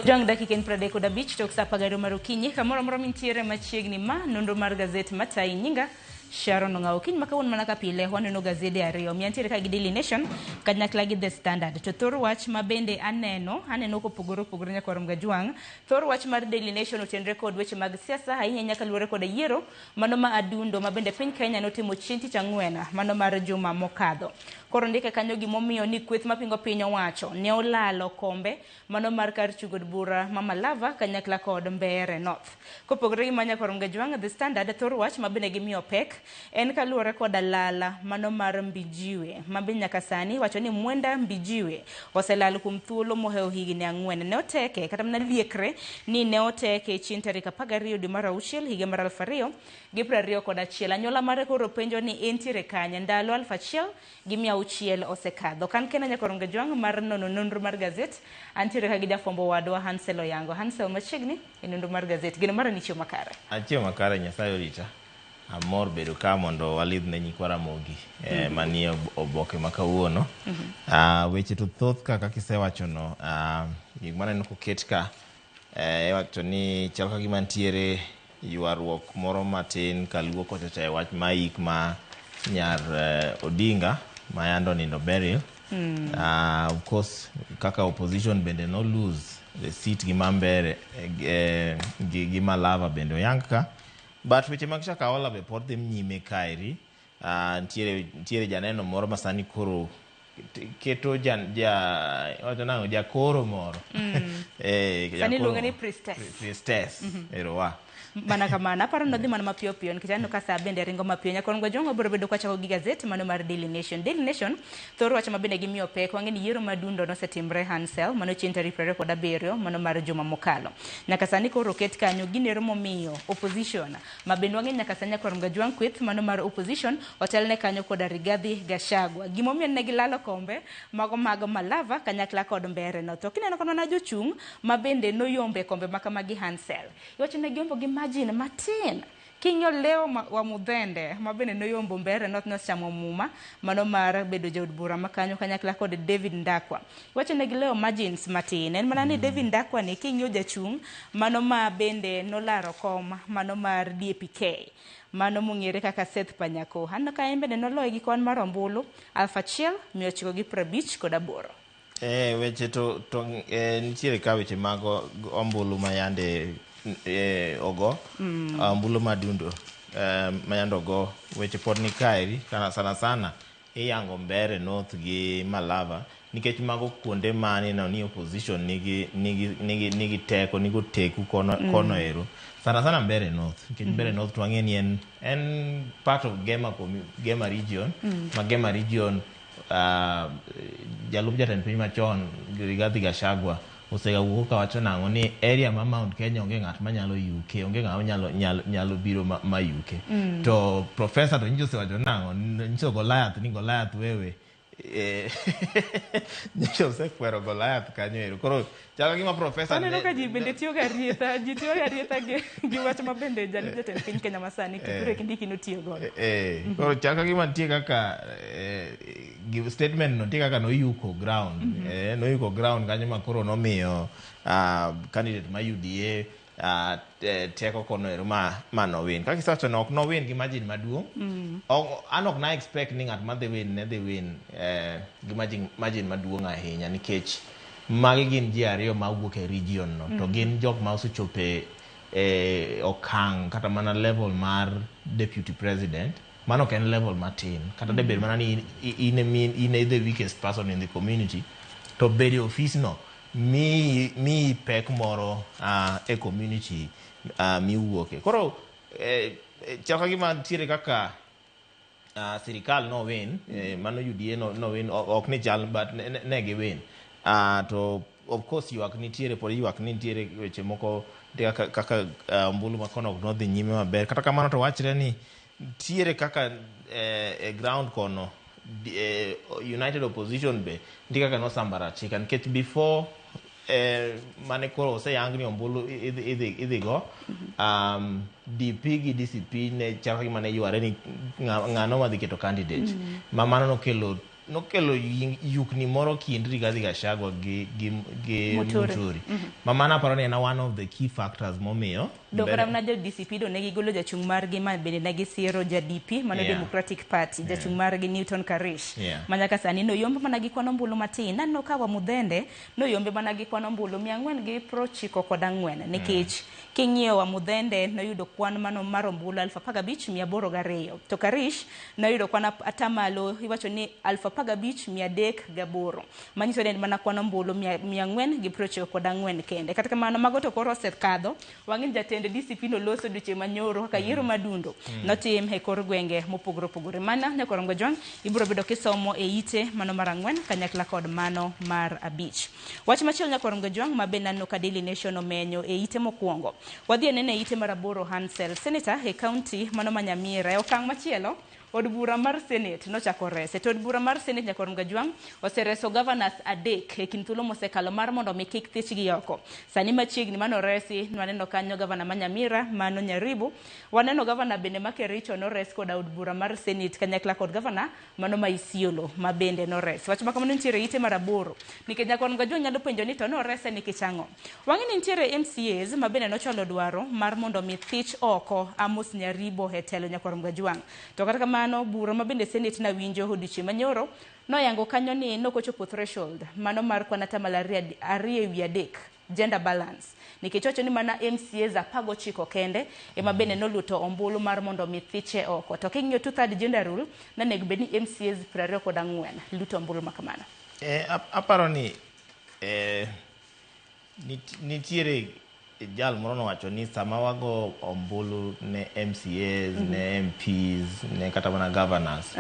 Jang dakika en 35 tok saa 12 mar okinyi kamoro amora mintiere machiegni ma nonro mar gazet matayi nyinga Sharon Ong'awo. Kiny ma kawuono mana ka pile waneno gazede ariyo miantiere ka gi Daily Nation kanyakla gi The Standard. To thor wach ma bende aneno aneno kopogore opogore nyakwar Mgajwang'. Thor wach mar Daily Nation otenre kod weche mag siasa ahinya ahinya kaluwore koda yiero mano ma adundo ma bende piny Kenya notimo chieng' tich ang'wen mano mar juma mokadho. Koro ndike kanyo gimomiyo ni kweth mapingo piny owacho ne olalo kombe mano mar kar chungo od bura ma Malava kanyakla kod Mbeere North. Kopogore gi manya kor Mgajwang', The Standard thor wach ma bende gimiyo pek en kaluwore koda lala mano mar Mbijiwe ma be nyaka sani wacho ni Mwenda Mbijiwe oselal kuom thuolo mohewo higni 4. Ne oteke kata mana liekre ni ne oteke chieng' tarik 12 dwe mar auchiel higa mar 2021. Anyuola mare koro penjo ni entiere kanye ndalo 1600 osekadho. Kan kenda nyakor Mgajwang' mar nono nonro mar gazet, antiere ka gi jafwambo wadwa Hansel Oyango. Hansel, machiegni e nonro mar gazet. Geno mara ni ichiew makare. Achiew makare, Nyasaye orita. Amor bedo ka mondo walidh ne nyikwa Ramogi manie oboke ma kawuono. Weche to thoth ka kaka isewachono, gik maneno koket ka iwacho ni chal ka gima nitiere ywaruok moro matin kaluo kocha cha e wach ma ik ma nyar Odinga ma yande onindo Beryl. Of course kaka opposition bende no lose the seat gi Mambere gi Malava bende oyang ka. But weche mag Shakahola be pod dhi nyime kaeri. Nitiere janeno moro ma sani koro keto ja wacho nang'o jakoro moro. Sani iluonge ni priestess. Priestess. Erowa. Mana kamano, aparo ni odhi mana mapiyo piyo nikech aneno ka saa bende ringo mapiyo. Nyakor Mgajwang' wabiro bedo kwachako gi gazet mano mar Daily Nation. Daily Nation thor wach ma bende gimiyo pek wang'e ni yiero madundo nosetimre Hansel mano chieng' tarik 27 mano mar juma mokalo. Nyaka sani koro oket kanyo ginero momiyo opposition ma bende wang'e nyaka sani Nyakwar Mgajwang' kweth mano mar opposition otelne kanyo koda Rigathi Gachagua. Gimomiyo ne gilalo kombe mago mag Malava kanyakla kod Mbeere no. To kineno kata mana jochung' ma bende noyombe kombe makamagi Hansel. Iwacho ne giyombo gi margin matin. King'iyo Leo wa Mudhende ma bende noyombo Mbeere North nosechamo muma mano mar bedo jaod bura ma kanyo kanyakla kod David Ndakwa. Iwacho ne gilewo margins matin. En mana ni David Ndakwa ni king'iyo jachung' mano ma bende nolaro kom mano mar DAPK mano mong'ere kaka Seth Panyako. Aneno ka en bende noloye gi kwan mar ombulu 1958. Weche to nitiere ka weche mag ombulu ma yande ogo ombulu madundo ma yande ogo weche pod ni kaeri kana sana sana iyango Mbeere North gi Malava nikech mago kuonde ma neno ni opposition nigi teko nigi oteku kono, kono ero sana sana Mbeere North nikech Mbeere North to wang'e ni en part of Gema, Gema region ma Gema region jalup jatend piny machon Rigathi Gachagua osegawuok kawacho nang'o ni area ma Mount Kenya onge ng'at manyalo yuke onge ng'ama nyalo biro ma yuke to professor to nyiso osewacho nang'o nyiso Goliath ni Goliath wewe nyiso osekwero Goliath kanyo ero koro chalo gima professor Aneno ka ji bende tiyo ga rietha, ji tiyo ga rietha gi wach ma bende jalup jatend piny Kenya masani Kithure Kindiki notiyo godo. Koro chal ka gima nitie kaka gi statement no nitie kaka noyuko ground noyuko ground kanyo ma koro nomiyo candidate ma UDA teko kono ero ma nowin. Kaka isewacho no ok nowin gi margin maduong'. An ok na expect ni ng'at ma dhi win ne dhi win gi margin maduong' ahinya nikech magi gin ji ariyo ma wuok e region no to gin jok ma osechopo e okang' kata mana level mar deputy president. Mano ok en level matin kata de bed mana ni in the weakest person in the community to bedo e ofis no miyi pek moro e community miwuoke. Koro chal ka gima nitiere kaka sirikal no win mano UDA no win ok ni chal but ne gi win to of course ywak nitiere pod ywak nitiere weche moko nitie kaka ombulu ma kono ok nodhi nyime maber. Kata kamano to wachre ni nitiere kaka e ground kono United Opposition be nitie kaka nosambaratika nikech before mane koro oseyang ni ombulu idhi go DP gi DCP ne chal ka gima ne yware ni ng'ano madhi keto candidate ma mano nokelo nokelo yukni moro kind Rigathi Gachagua gi Muturi. Muturi. Ma mano aparo ni en one of the key factors momiyo Do kata mana jo DCP do ne gigolo jachung' margi ma bende ne gisiero ja DP mano Democratic Party, jachung' margi Newton Karish ma nyaka sani noyombe mana gi kwan ombulu matin. Naneno ka Wamuthende noyombe mana gi kwan ombulu 494, nikech king'iyo Wamuthende noyudo kwan mano mar ombulu 15,802, to Karish noyudo kwan atamalo iwacho ni 15,308, manyiso ni en mana kwan ombulu 494 kende. Kata kamano mago to koro osekadho. Wang'e ni jatend DCP noloso odiochieng' manyoro kaka yiero madundo notim e kor gwenge mopogore opogore. Mana nyakorongo Jwang' ibiro bedo kisomo e ite mano mar 4 kanyakla kod mano mar 5. Wach machielo nyakorongo Jwang' ma be naneno ka Daily Nation omenyo e ite mokwongo. Wadhi anene e ite mar 8 Hansel, senator e county mano ma Nyamira. E okang' machielo, od bura mar Senate nochako rese. To od bura mar Senate nyakorongo Jwang' osereso governors 3 e kind thuolo mosekalo mar mondo mi kik thichgi oko. Sani machiegni manoresi, nwaneno kanyo governor ma Nyamira, mano Nyaribo. Waneno governor bende ma Kericho nores koda od bura mar Senate kanyakla kod governor mano ma Isiolo ma bende nores. Wach ma kamano nitiere ite mar 8. Nikech nyakorongo Jwang' nyalo penjo ni to norese nikech ang'o? Wang'e ni nitiere MCAs ma bende nochwalo dwaro mar mondo mi thich oko Amos Nyaribo e telo nyakorongo Jwang'. To kata kamano bura ma bende Senate nawinjo odiochieng' manyoro noyango kanyo ni nokochopo threshold mano mar kwan atamalo 2 ewi 3 gender balance, nikech wacho ni mana MCAs 19 kende ema bende noluto ombulu mar mondo mi thiche oko. To king'iyo 2/3 gender rule, nonego bed ni MCAs 24 luto ombulu ma kamano. Aparo ni nitiere jal moro nowacho ni sama wago ombulu ne MCAs, ne MPs, ne kata mana governors,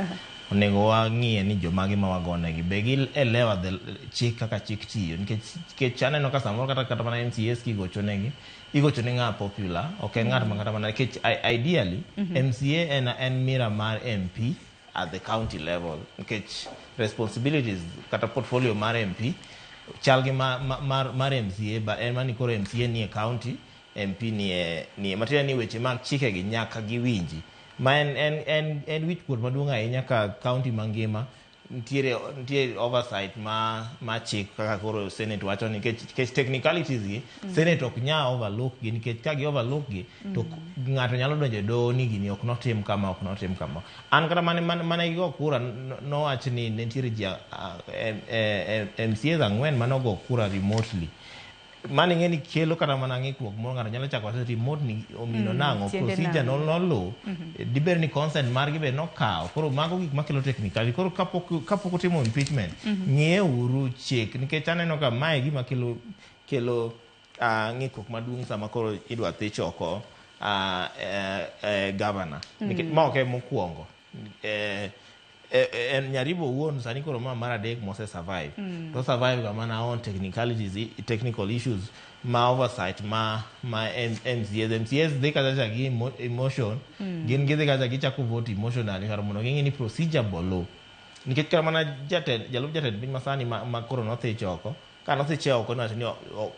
onego wang'iye ni jomage ma wagonegi be gi elewa the chik kaka chik tiyo, nikech aneno ka samoro kata mana MCAs kigochonegi, igocho ne ng'a popular, ok en ng'at ma kata mana nikech ideally MCA en mirror mar MP at the county level, nikech responsibilities kata portfolio mar MP chal gi mar MCA, but en mani koro MCA nie county, MP nie matiende ni weche mag chike gi nyaka giwinji, ma en wich kuot maduong' ahinya ka county mangima nitiere oversight ma chik kaka koro Senate wacho, nikech technicalities gi Senate ok nya overlook gi, nikech ka gi overlook gi to ng'ato nyalo donjo e doho ni gini ok notim kama, ok notim kama. An kata mane gigo kura nowach ni nitiere ji MCAs 4 manogo kura remotely. Mano ing'e ni kelo kata mana ng'ikruok moro, ng'ato nyalo chako wacho remote ni omino nang'o, tiende procedure nang'o? Noluw dibed ni consent margi be nokawo. Koro mago gik makelo technicality. Koro kapok utimo impeachment, ng'iye uru chik, nikech aneno ka mae gima kelo ng'ikruok maduong' sama koro idwa thich oko governor. Nikech ma ok e mokwongo. En Nyaribo owuon sani koro ma mar 3 mose survive. To survive ga mana on technicalities, technical issues ma oversight ma MCAs. MCAs dhi kacha cha gi emotion, gin gidhi kacha gichako vote emotionally kar mondo ging'e ni procedure boluw. Nikech kata mana jatend, jalup jatend piny masani ma koro nothich oko, ka nothiche oko nowacho ni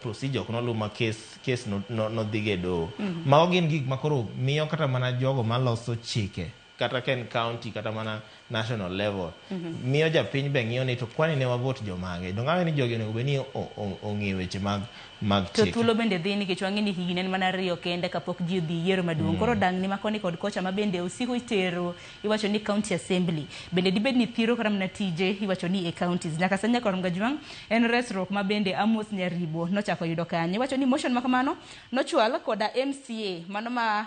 procedure ok noluw ma case nodhi e doho. Mago gin gik ma koro miyo kata mana jogo maloso chike, kata ka en county kata mana national level, miyo japiny be ng'iyo ni to kwani ne wavote jomage, donge ni jogi onego bed ni ong'e weche mag To chike. Thuolo bende dhi, nikech wang'e ni higni en mana 2 kende kapok ji odhi yiero maduong'. Koro dang'ni ma koni kod kocha ma bende osiko itero, iwacho ni county assembly bende dibed ni thiro kata mana tije iwacho ni e counties. Nyaka sani nyaka Gajwang' en resruok ma bende Amos Nyaribo nochako yudo kanyo. Iwacho ni motion ma kamano nochwal koda MCA mano ma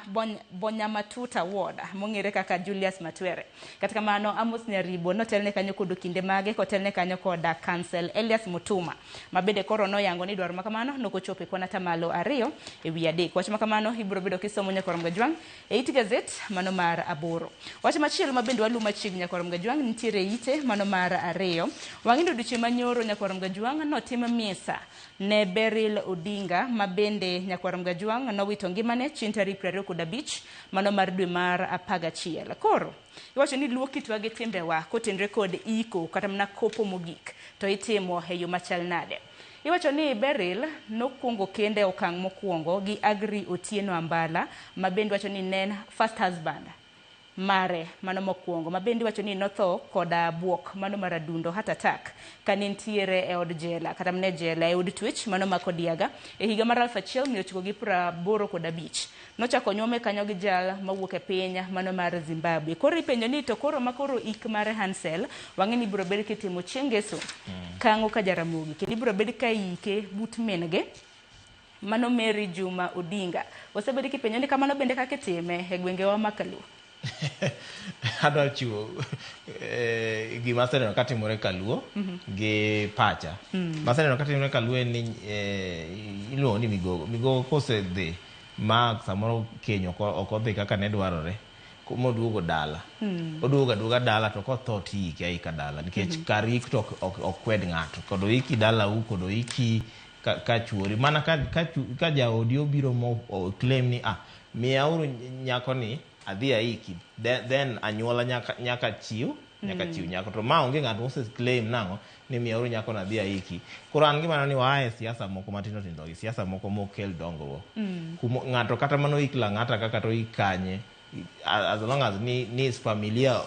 Bonyamatuta ward mong'ere kaka Julius Matwere. Kata kamano Amos Nyaribo notelne kanyo kod okinde mage kotelne kanyo koda Council Elias Mutuma ma bende koro noyango ni dwaro ma kamano nokochopo e kwan atamalo 2 ewi 3. Wach ma kamano ibiro bedo kisomo nyakwar Gajwang' e it gazet mano mar 8. Wach machielo ma bende waluwo machiegni nyakwar Gajwang' nitiere e ite mano mar 2. Wang'e ni odiochieng' manyoro nyakwar Gajwang' notim misa ne Beryl Odinga ma bende nyakwar Gajwang' nowito ngimane chieng' tarik 25 mano mar dwe mar 11. Koro iwacho ni luo kitwa gi timbewa kotenre kod iko kata mana kopo mogik to itimo e yo machal nade. Iwacho ni Beryl nokwongo kende okang' mokwongo gi Agri Otieno Ambala ma bende wacho ni ne en first husband. mare mano mokwongo ma bende iwacho ni notho koda buok mano mar adundo heart attack kane ntiere e od jela kata mana e jela e od twech mano ma Kodiaga e higa mar 1985. Nochako nyuome kanyo gi jal mawuok e piny mano mar Zimbabwe. Koro ipenjo ni to koro makoro ik mare Hansel wang'e ni ibiro bed kitimo chieng' ngeso kang'o ka Jaramogi kendo ibiro bed ka ike but min-gi mano Mary Juma Odinga. Osebed kipenjo ni kamano bende kaka itime e gwengewa ma Kaluo. Adwa chiwo gima aseneno katimore Kaluo gi pacha. Maseneno katimore Kaluo en ni iluongo ni migogo. Migogo kosedhi ma samoro keny ok odhi kaka ne dwarore moduogo dala. Oduogo aduoga dala to kotho tiike aika dala nikech kar ik to ok kwed ng'ato. Kod oiki dalau kod oiki ka chuori. Mana ka jaodi obiro mo claim ni miyauru nyakoni adhi aiki then anyuola nyaka chiw nyako to ma onge ng'at mose claim nang'o ni miyauru nyako no adhi aiki. Koro an gima ni waaye siasa moko matindo tindo gi siasa moko mokel dongruok. Ng'ato kata mano ik Lang'ata kaka to ik kanye as long as ni familia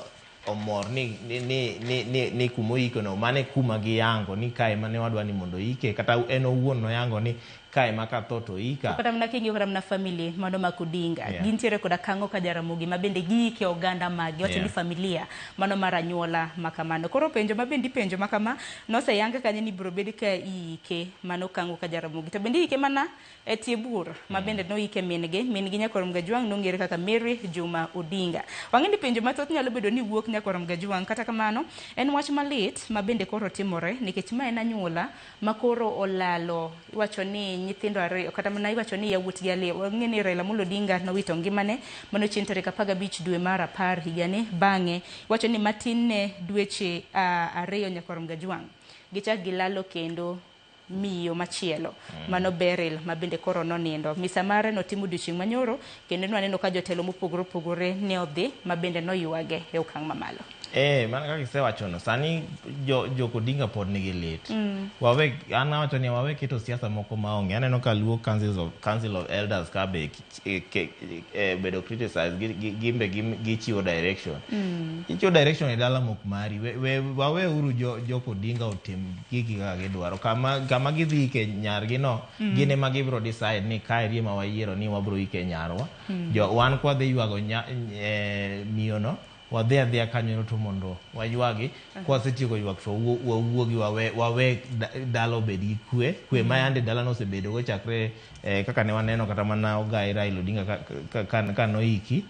omor ni kumoiko no mane kuma giyango ni kae mane wadwa ni mondo ike kata en owuon noyango ni kae ma katho to ika. Kata mana king'iyo kata mana family mano mag Odinga gintiere koda kang'o ka Jaramogi ma bende giike oganda magi wacho ni familia mano mar anyuola ma kamano. Koro penjo ma bende ipenjo ma kama noseyang kanyo ni ibiro bed ka iike mano kang'o ka Jaramogi to bende iike mana e tie bur ma bende noike min gi Nyakwar Mgajwang' nong'ere kaka Mary Juma Odinga. Wang'e ni penjo mathoth nyalo bedo ni wuok Nyakwar Mgajwang' kata kamano en wach malit ma bende koro timore nikech ma en anyuola ma koro olalo iwacho ni nyithindo ariyo kata mana iwacho ni yawuotgi ariyo. Wang'e ni Raila Amolo Odinga nowito ngimane mano chieng' tarik 15 dwe mar 10 higani bang'e iwacho ni matin ne dweche ariyo Nyakwar Mgajwang' gichak gilalo kendo miyo machielo mano Beryl ma bende koro nonindo. Misa mare notimo odiochieng' manyoro kendo nwaneno ka jotelo mopogore opogore ne odhi ma bende noywage e okang' mamalo. Mana kaka isewachono sani jok Odinga pod nigi lit. Wawe an awacho ni wawe keto siasa moko maonge. Aneno ka Luo Council of Elders ka be bedo criticized gimbe gichiwo direction. Gichiwo direction e dala mok mari. Wawe uru jok Odinga otim gigi kaka gidwaro. Kama gidhi ike nyargi no gin ema gibiro decide ni kae ema wayiero ni wabiro ike nyarwa. Wan kwadhi ywago miyo no wadhi adhiya kanyo to mondo waywagi. Kwasetieko ywak to wawuogi wawe dala obed gi kwe. Kwe ma yande dala nosebedo go chakre kaka ne waneno kata mana ogai Raila Odinga ka noiki.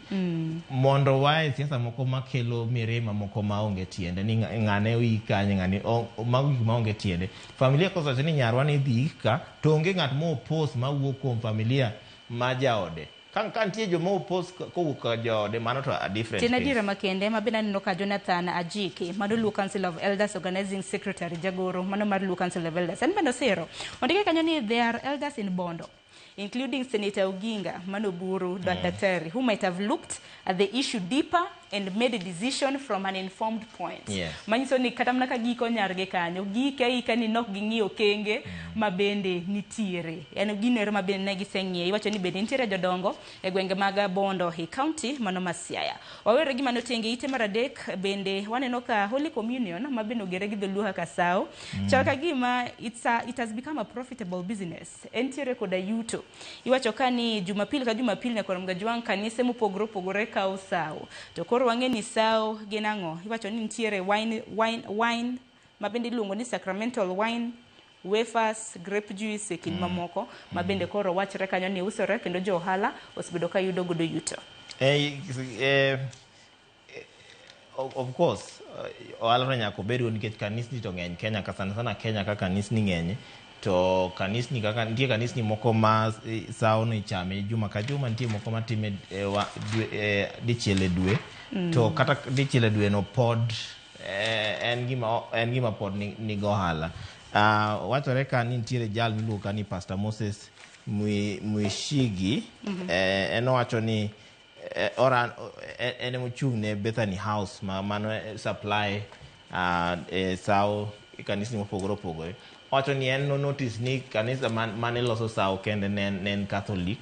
Mondo wae siasa moko makelo mirima moko maonge tiende ni ng'ane oik kanye ng'ane mago gik maonge tiende. Familia kosewacho ni nyarwa ni idhi ik ka to onge ng'at mo oppose mawuok kuom familia ma jaode. Ka nitie joma oppose kowuok ka jaode mano to a different case. Adiera makende ma bende aneno ka Jonathan Ajiki mano Luo Council of Elders Organizing Secretary jagoro mano mar Luo Council of Elders en bende osiro ondike kanyo ni there are elders in Bondo including Senator Oginga mano Oburu Daktari who might have looked at the issue deeper and made a decision from an informed point. Manyiso ni kata mana ka giko nyargi kanyo gike aika ni nok ging'iyo okenge ma bende nitiere. En gino ero ma bende ne giseng'iyo. Iwacho ni bende nitiere jodongo e gwenge mag Bondo e county mano ma Siaya. Wawere gi mano tenge ite mar adek bende waneno ka Holy Communion ma bende ogere gi dholuo kaka sawo. Chal ka gima it has become a profitable business. Entiere koda yuto. Iwacho ka ni Jumapili ka Jumapili Nyakwar Mgajwang' kanise mopogore opogore kawo sawo. To koro wang'e ni sawo gin ang'o? Iwacho ni nitiere wine ma bende iluongo ni sacramental wine, wafers, grape juice e kind mamoko ma bende koro wachre kanyo ni usore kendo jo ohala osebedo ka yudo godo yuto. Of course, ohala to nyaka obedgo nikech kanisni to ng'eny Kenya ka sana sana Kenya ka kanisni ng'eny to kanisni kaka nitie kanisni moko ma sawo no ichame juma ka juma nitie moko matime dichiel e dwe to kata dichiel e dwe no pod en gima pod nigo ohala. Wachore ka ni nitiere jal miluongo ka ni Pastor Moses Mwishigi en owacho ni en emochung' ne Bethany House mano supply sawo e kanisni mopogore opogore. Owacho ni en no notice ni kanisa mane loso sawo kende ne en Catholic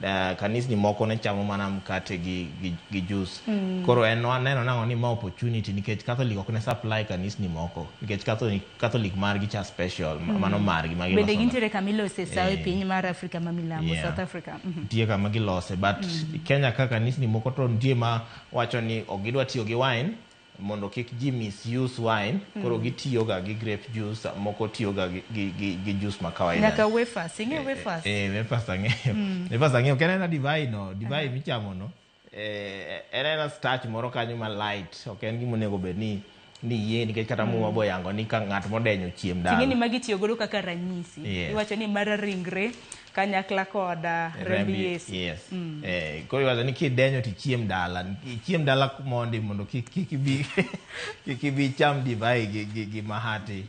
Kanisni moko ne chamo mana mkate gi juice. Koro en waneno nang'o ni ma opportunity, nikech Catholic ok ne supply kanisni moko, nikech Catholic margi cha special, mano margi ma bende giloso. Gintiere kama ilose sawo e piny mar Afrika ma milambo. South Africa. Nitie kama gilose, but Kenya ka kanisni moko to nitie ma wacho ni ok gidwa tiyo gi wine mondo kik ji misuse wine. Koro gitiyoga gi grape juice, moko tiyoga gi juice ma kawaida. Nyaka wafers, ing'e wafers? Eh, wafers ang'eyo, wafers ang'eyo. Ok en ena divai no, divai michamo no, en ena starch moro kanyo ma light, ok en gima onego bed ni yie, nikech kata Muma boyango ni ka ng'at modenyo chiem ting'e ni dala. Magi itiyo godo kaka ranyisi. Iwacho ni mar ringre kanyakla kod remb Yesu. Yes. Koro iwacho ni kidenyo to ichiem dala, ichiem dala mondo kik ibi cham divai gi mahati.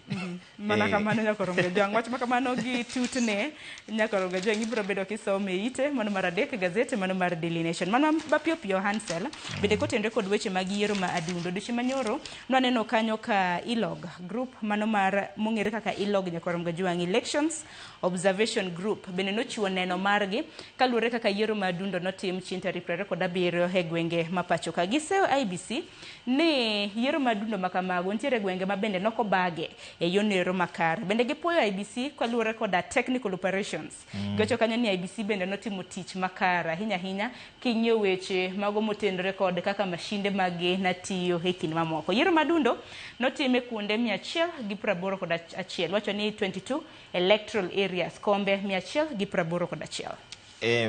Mana kamano nyakoro Jwang', wach ma kamano gi tutne nyakoro Jwang' ibiro bedo kisome e ite mano mar adek, gazet mano mar Daily Nation. Mana mapiyo piyo, Hansel, bende kotenore kod weche mag yiero ma adundo odiochieng' manyoro, nwaneno kanyo ka ILOG group mano mar mong'ere kaka ILOG, nyakoro Jwang', Elections Observation Group, bende nochiwo neno margi kaluwore kaka yiero ma adundo notim chieng' tarik 27 e gwenge ma pacho ka. Giseyo IEBC ni yiero ma adundo ma kamago nitiere gwenge ma bende nokobage e yono ero makare. Bende gipuoyo IEBC kaluwore koda technical operations. Giwacho kanyo ni IEBC bende notimo tich makare ahinya ahinya king'iyo weche mago motenore kod kaka mashinde maggi natiyo e kind mamoko. Yiero madundo notim e kuonde 181, wacho ni 22 electoral areas, kombe 181.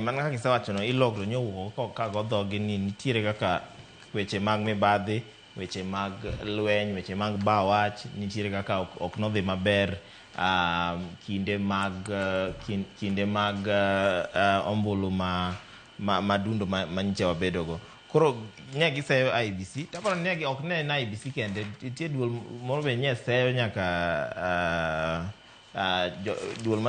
Mana kaka isewacho no, ILOG to nyowuok ka go dhogi ni nitiere kaka weche mag mibadhi, weche mag lweny, weche mag bawach, nitiere kaka ok nodhi maber kinde mag ombulu ma dundo ma nyicha wabedogo. Koro nye giseyo IEBC, taparo ni ne ok ne en IEBC kende, nitie duol moro be nye seyo nyaka duol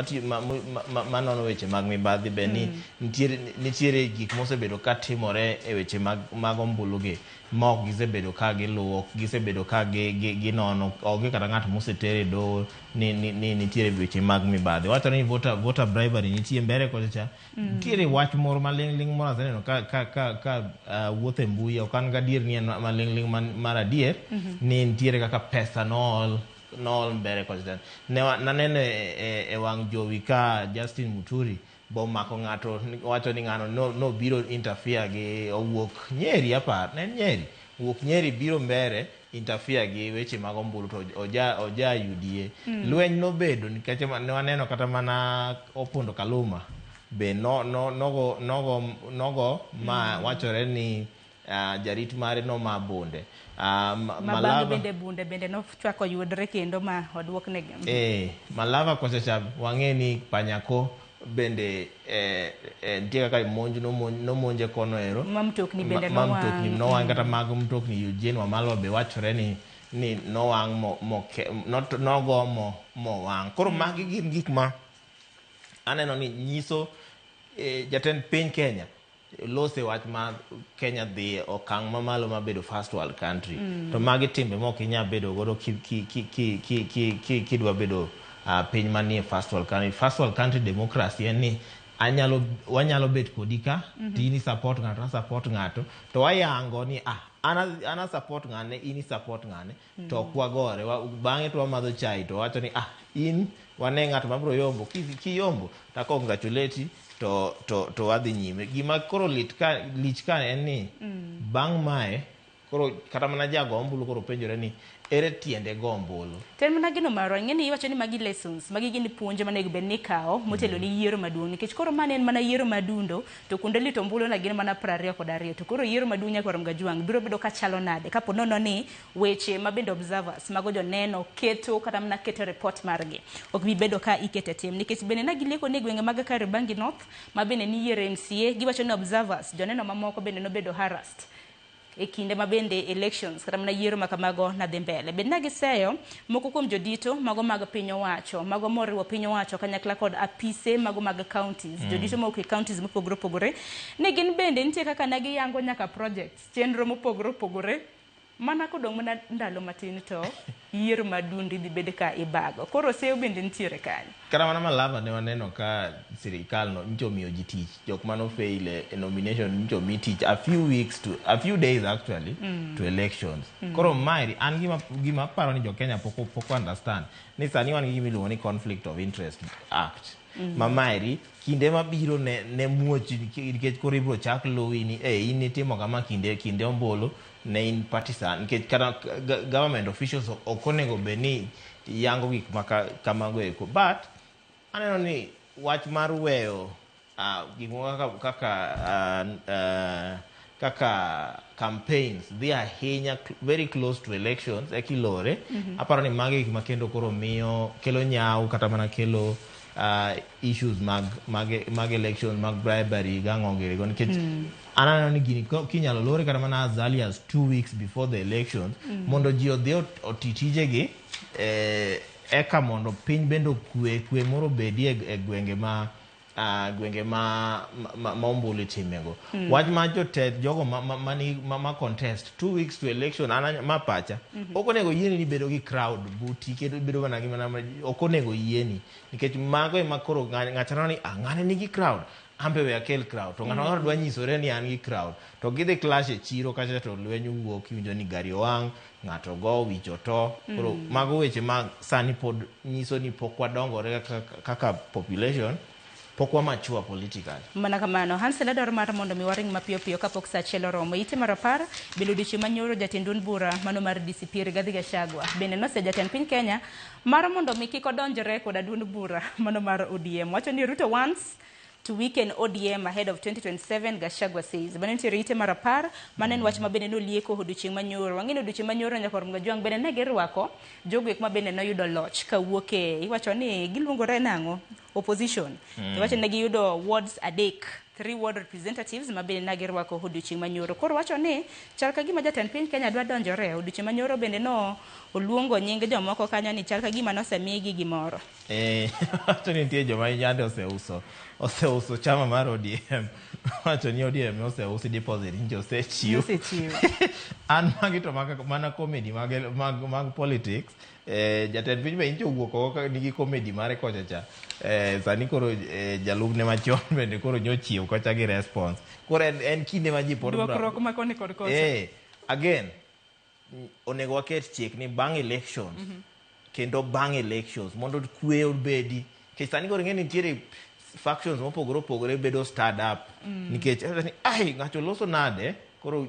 manono weche mag mibadhi be ni nitiere gik mosebedo ka timore e weche mag ombulu gi ma ok gisebedo ka giluwo, ok gisebedo ka ginono, onge kata ng'at moseter e doho ni nitiere weche mag mibadhi. Wachore ni voter bribery nitie mbele kocha cha. Nitiere wach moro maling'ling' moro aseneno ka wuotho e mbui, ok an gadier ni en maling'ling' mar adier, ni nitiere kaka pesa nool mbele kocha cha. Ne naneno e wang' jowi ka Justin Muturi bomako ng'ato, wacho ni ng'ano nobiro interfere gi owuok Nyeri, apar ne en Nyeri, owuok Nyeri biro mbere interfere gi weche mag ombulu, to oja UDA. Lweny nobedo nikech ne waneno kata mana Opondo Kaluma be no, no, nogo ma wachore ni jarit mare noma bunde. Ma bang'e Malava bende bunde bende nochako yudre kendo ma oduoknegi. Malava kocha cha wang'e ni Panyako bende nitie kaka monj nomonje kono ero Ma mtokni bende ma nowang'. Mtokni nowang', kata mag mtokni Eugene Wamalwa be wachore ni nowang' mo, nogo mowang'. Koro magi gin gik ma aneno ni nyiso jatend piny Kenya lose wach ma Kenya dhi e okang' mamalo ma bedo first world country, to magi timbe mok inyal bedo godo kidwa bedo piny manie first world country. First world country democracy en ni anyalo wanyalo bet kodi ka to in i support ng'ato, a support ng'ato, to wayango ni an a support ng'ane, in i support ng'ane, to ok wagore. Bang'e to wamadho chai to wacho ni in wane ng'at mabiro yombo, kiyombo to congratulate to wadhi nyime. Gima koro lit ka lich ka en ni bang' mae koro kata mana jago ombulu koro penjore ni ere tiende go ombulu. To en mana gino marwa, ing'e ni iwacho ni magi lessons, magi gin puonj manego bed ni ikawo motelo ni yiero maduong', nikech koro mano en mana yiero madundo, to kuonde lito ombulu na gin mana 22, to koro yiero maduong' nyaka Ramogi Ajwang' biro bedo kachalo nade kapo nono ni weche ma bende observers mago joneno keto kata mana keto report margi ok bi bedo ka ikete tim, nikech bende ne gileko ni e gwenge mag Kariobangi North ma bende niyiero MCA, giwacho ni observers, joneno mamoko bende nobedo harassed e kinde ma bende elections kata mana yiero ma kamago nadhi mbele. Bende ne giseyo moko kuom jodito mago mag piny owacho, mago moriwo piny owacho kanyakla kod apise mago mag counties, jodito mawuok e counties mopogore opogore, ni gin bende nitie kaka ne giyango nyaka projects, chenro mopogore opogore. Mana kodong' mana ndalo matin to yiero madundi dhi bed ka ibago. Koro seyo bende nitiere kanyo. Kata mana Malava ne waneno ka sirikal no nyicho omiyo ji tich. Jok mane fail e nomination nyicho omi tich a few weeks to a few days actually to elections. Koro maeri an gima aparo ni jo Kenya pok understand ni sani wan gi gima iluongo ni Conflict of Interest Act. Ma maeri kinde mabiro ne muoch nikech koro ibiro chak luwi ni in itimo kama kinde ombulu ne in partisan, nikech kata government officials ok onego bed ni yango gik ma kamago eko. But aneno ni wach mar weyo gik moko kaka campaigns dhi ahinya very close to elections e kilore. Aparo ni magi gik ma kendo koro miyo kelo nyaw kata mana kelo issues mag elections, mag bribery gang'o girigo, nikech an aneno ni gini kinyalo lore kata mana as early as 2 weeks before the elections mondo ji odhi oti tijegi, eka mondo piny bende okwe, kwe moro obedie e gwenge ma gwenge ma ombulu itimego. Wach ma jotet jogo ma contest 2 weeks to election, an ma pacha ok onego yieni ni bedo gi crowd buti kendo bedo mana gi mana ok onego yieni, nikech mago ema koro ng'ato neno ni ng'ane nigi crowd, an be we akel crowd, to ng'ato ng'ato dwa nyisore ni an gi crowd, to gidhi clash e chiro kacha to lweny wuok, iwinjo ni gari owang', ng'ato go wich oto. Koro mago weche ma sani pod nyiso ni pok wadongore kaka population, pok wa mature politically. Mana kamano, Hansel adwaro mar mondo mi waring mapiyo piyo kapok sa achiel oromo. Ite mar 10, bende odiochieng' manyoro jatend duond bura mano mar DCP Rigathi Gachagua bende nose jatend piny Kenya mar mondo mi kik odonjre koda duond bura mano mar ODM. Wacho ni Ruto wants to weaken ODM ahead of 2027, Gachagua says. Mano nitiere ite mar 10, mano en wach ma bende nolieko odiochieng' manyoro. Wang'e ni odiochieng' manyoro nyaka Gajwang' bende ne girwako jogo ek ma bende noyudo loch kawuok e iwacho ni giluongore nang'o? Opposition. Iwacho ni giyudo wards 3, 3 ward representatives ma bende ne girwako odiochieng' manyoro. Koro wacho ni chal ka gima jatend piny Kenya dwa donjore. Odiochieng' manyoro bende no oluongo nying jomoko kanyo ni chal ka gima nosemigi gimoro. Wacho ni nitie joma yande oseuso chama mar ODM. Wacho ni ODM oseusi deposit nje osechiw. Osechiw. An magi to mana comedy mag politics. Jatend piny be nche owuok oko ka nigi comedy mare kocha cha. Sani koro jalupne machon bende koro nyochiew kocha gi response. Koro en kinde ma ji pod dwokruok ma koni kod kocha. Again, onego waket chik ni bang' elections, kendo bang' elections mondo kwe obedi. Nikech sani koro ing'e ni nitiere factions mopogore opogore bedo stirred up. Nikech ni ai ng'ato loso nade, koro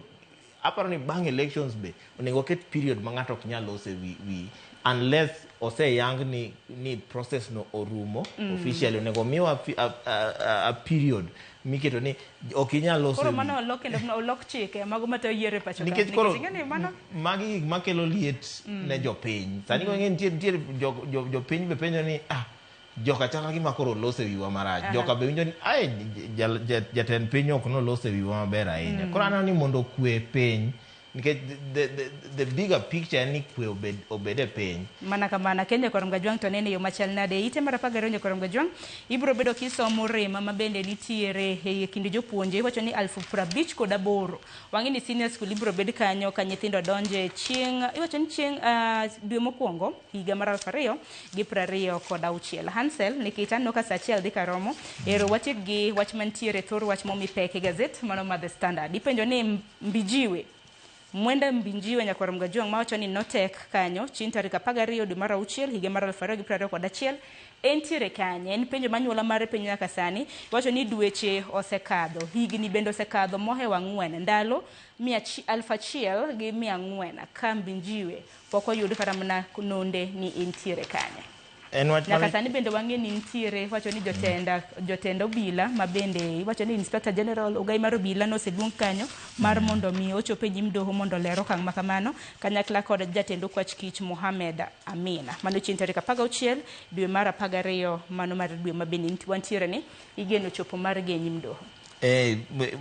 aparo ni bang' elections be onego waket period ma ng'ato ok nyal lose wi unless oseyang ni process no orumo officially. Onego miwa a period miketo ni ok inyal loso Koro mano olok kendo olok chike mago matayo yiero e pacho ka. Nikech koro magi gik makelo liet ne jopiny. Sani koro ing'e nitiere jopiny be penjo ni joka chal ka gima koro olose wiwa marach. Joka be winjo ni ai jatend piny ok nolose wiwa maber ahinya. Koro aneno ni mondo kwe piny, nikech the bigger picture en ni kwe obed e piny. Mana kamano, Kenya kod Gajwang' to nene yo machal nade. Ite mar 12 nyo kod Gajwang' ibiro bedo kisomo rema ma bende nitiere e kind jopuonje. Iwacho ni 58,000. Wang'e ni senior school ibiro bed kanyo ka nyithindo donje chieng', iwacho ni chieng' dwe mokwongo higa mar 2026. Hansel, nikech aneno ka sa achiel dhi karomo, ero watiek gi wach mantiere thor wach momi pek e gazet mano mar The Standard. Ipenjo ni Mbijiwe, Mwenda Mbijiwe nyakwar Mgajwang' mawacho ni notek kanyo chieng' tarik 12 dwe mar 6 higa mar 2021 entiere kanye? En penjo manyuola mare penjo nyaka sani. Iwacho ni dweche osekadho, higni bende osekadho mohewo 4, ndalo 1400 ka Mbijiwe pok oyud kata mana nonde ni entiere kanye. En wach Nyaka sani bende wang'e ni nitiere, iwacho ni jotend obila ma bende iwacho ni Inspector General Ogai mar obila noseluong kanyo mar mondo mi ochop e nyim doho mondo oler okang' ma kamano kanyakla kod jatend okwach kich Mohamed Amina. Mano chieng' tarik 16 dwe mar 12 mano mar dwe ma bende wantiere ni igeno chopo margi e nyim doho.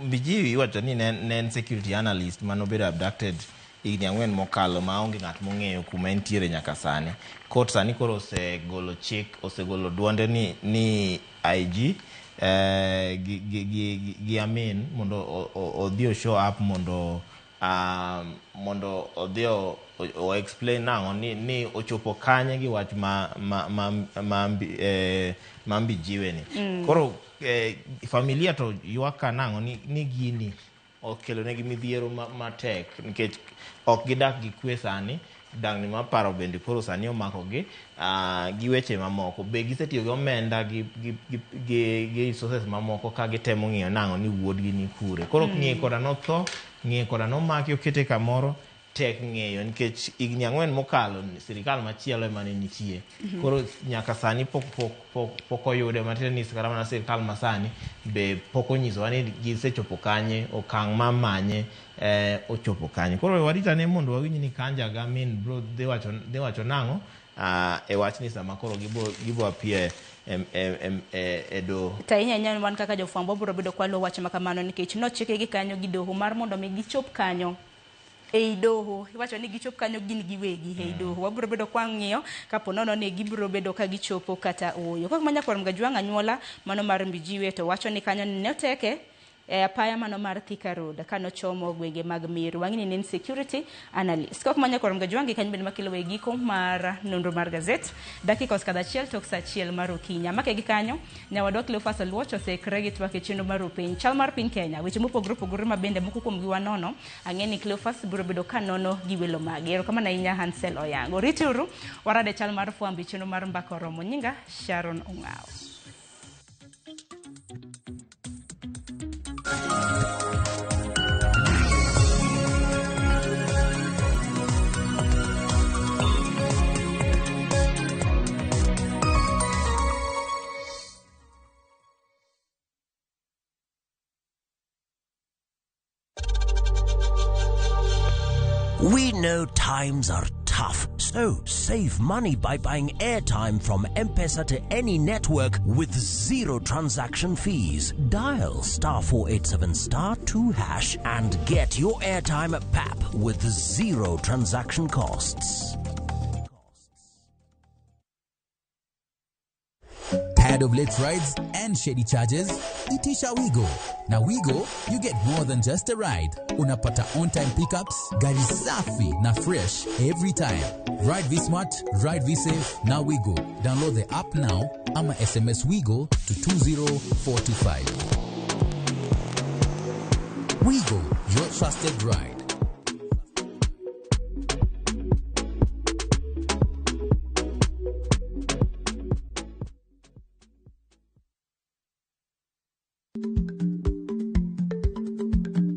Mbijiwe iwacho ni ne en security analyst manobedo abducted higni 4 mokalo maonge ng'at mong'eyo kuma entiere nyaka sani. Court sani koro osegolo chik, osegolo duonde ni IG gi Amin mondo odhi o show up mondo Mondo odhi o explain nang'o ni ochopo kanye gi wach ma Mbijiwe ni. Koro familia to ywak ka nang'o ni gini okelo negi midhiero matek nikech ok gidak gi kwe sani. Dangni mar paro bende koro sani omako gi gi weche mamoko. Be gisetiyo gi omenda gi resources mamoko ka gitemo ng'iyo nang'o ni wuodgi ni kure. Koro ng'iye koda notho, ng'iye koda nomaki okete kamoro, tek ng'eyo nikech higni 4 mokalo sirikal machielo ema ne nitie. Koro nyaka sani pok oyude, matiende ni kata mana sirikal masani be pok onyisowa ni gisechopo kanye, okang' mamanye ochopo kanye. Koro warit ane mondo wawinj ni Kanja ga min bro dhi wacho nang'o e wachni sama koro gibo appear e doho. To ahinya ahinya wan kaka jofwambo biro bedo kwaluwo wach ma kamano nikech nochike gi kanyo gi doho mar mondo mi gichop kanyo ei doho. Iwacho ni gichop kanyo gin giwegi ei doho. Wabiro bedo kwang'iyo kapo nono ni gibiro bedo ka gichopo kata ooyo. Kok manya kwar Mgajwang' anyuola mano mar Mbijiwe to wacho ni kanyo ne oteke e apaya mano mar Thika Road kanochomo gwenge mag Meru. Wang'e ni ne en security analyst. Kok manya kwar Mgajwang' gi kanyo bende makelo e giko mar nonro mar gazet. Dakika osekadho achiel tok saa achiel mar okinyi. Amake gi kanyo, nyawadwa Cleophas Oluoch oseikre gi twak e chenro mar piny. Chal mar piny Kenya, weche mopogore opogore ma bende moko kuomgi wanono. Ang'e ni Cleophas biro bedo ka nono gi welo mage. Erokamano ahinya Hansel Oyango. Rituru, warade chal mar fwambo e chenro mar Mbaka Oromo. Nyinga Sharon Ong'awo. We know times are tough, so save money by buying airtime from M-Pesa to any network with zero transaction fees. Dial *487 *2# and get your airtime at PAP with zero transaction costs. Tired of late rides and shady charges? Itisha Wigo. Now Wigo, you get more than just a ride. Unapata on-time pickups, gari safi na fresh every time. Ride V-Smart, ride V-Safe, now Wigo. Download the app now ama SMS Wigo to 20425. Wigo, your trusted ride.